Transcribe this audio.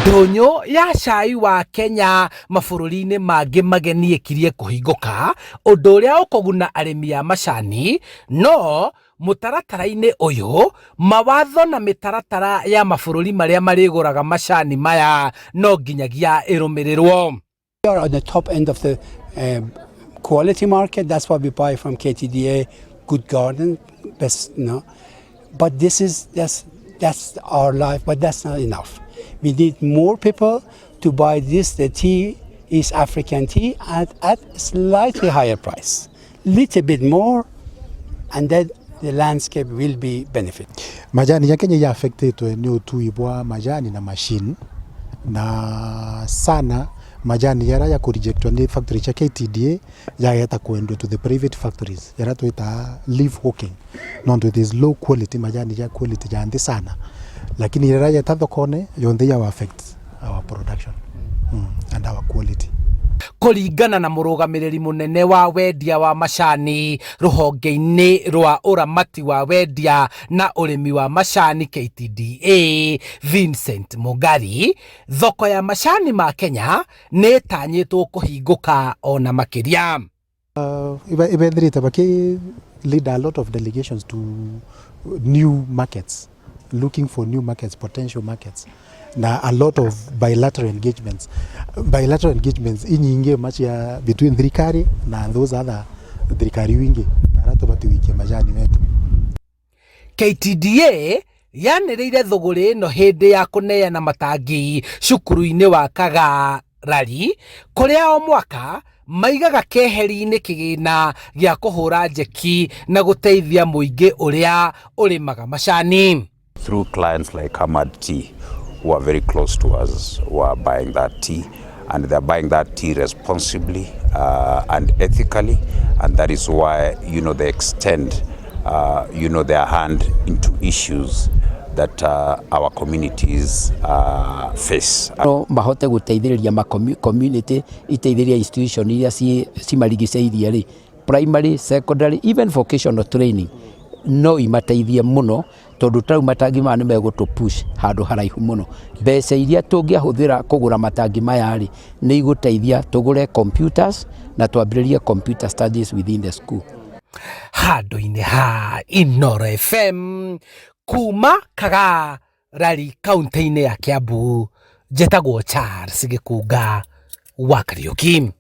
Ndũnyũ ya cai wa Kenya mabũrũri-inĩ mangĩ mageni ĩkirie kũhingũka, ũndũ ũrĩa ũkũguna arĩmi a macani, no mũtaratara-inĩ ũyũ, mawatho na mĩtaratara ya mabũrũri marĩa marĩgũraga macani maya no nginyagia ĩrũmĩrĩrwo. We are at the top end of the quality market. That's why we buy from KTDA, Good Garden, best. But this is that's our life, but that's not enough. We need more people to buy this, the tea, East African tea, at slightly higher price, little bit more, and then the landscape will be benefit. Majani ya Kenya ya-affectetwe ni utui bwa majani na machine, na sana majani yara ya kurejectwa ni factory cha KTDA yageta kwendwo to the private factories yara twita leaf hawking, nondu it is low quality, majani ya quality ya nthi sana, lakini yara yeta thokone yonthe ya affect our production and our quality. Kũringana na mũrũgamĩrĩri mũnene wa wendia wa macani rũhonge-inĩ rwa ũramati wa wendia na ũrĩmi wa macani KTDA, Vincent Mungari, thoko ya macani ma Kenya nĩ ĩtanyĩtwo kũhingũka ona makĩria. Ibethirite baki lead a lot of delegations to new markets, looking for new markets, potential markets, na a lot of bilateral engagements inyingi much ya between thirikari na those other thirikari wingi aria tubati wikie majani wetu. KTDA yanĩrĩire thũgũrĩ ĩno hĩndĩ ya kũneana matangi cukuru-inĩ wa Kagarari, kũrĩa o mwaka maigaga keheri-inĩ kĩgĩna gĩa kũhũra njeki na gũteithia mũingĩ ũrĩa ũrĩmaga macani. Through clients like Hamad Tea, who are very close to us, who are buying that tea, and they're buying that tea responsibly and ethically, and that is why they extend their hand into issues that our communities face. No mahote guteithĩrĩria ma community, iteithĩrĩria institution iria cimarigicĩirie rĩ, primary, secondary, even vocational training, no imateithie mũno, tondũ tarĩu matangi maya nĩ megũtũ push handũ haraihu mũno. Mbeca iria tũngĩahũthĩra kũgũra matangi maya rĩ, nĩ igũteithia tũgũre computers na twambĩrĩrie computer studies within the school. Handũ-inĩ ha Inoro FM kuma Kagarari, kaunti-inĩ ya Kiambu, njĩtagwo Charles Gĩkunga wa Kariũki.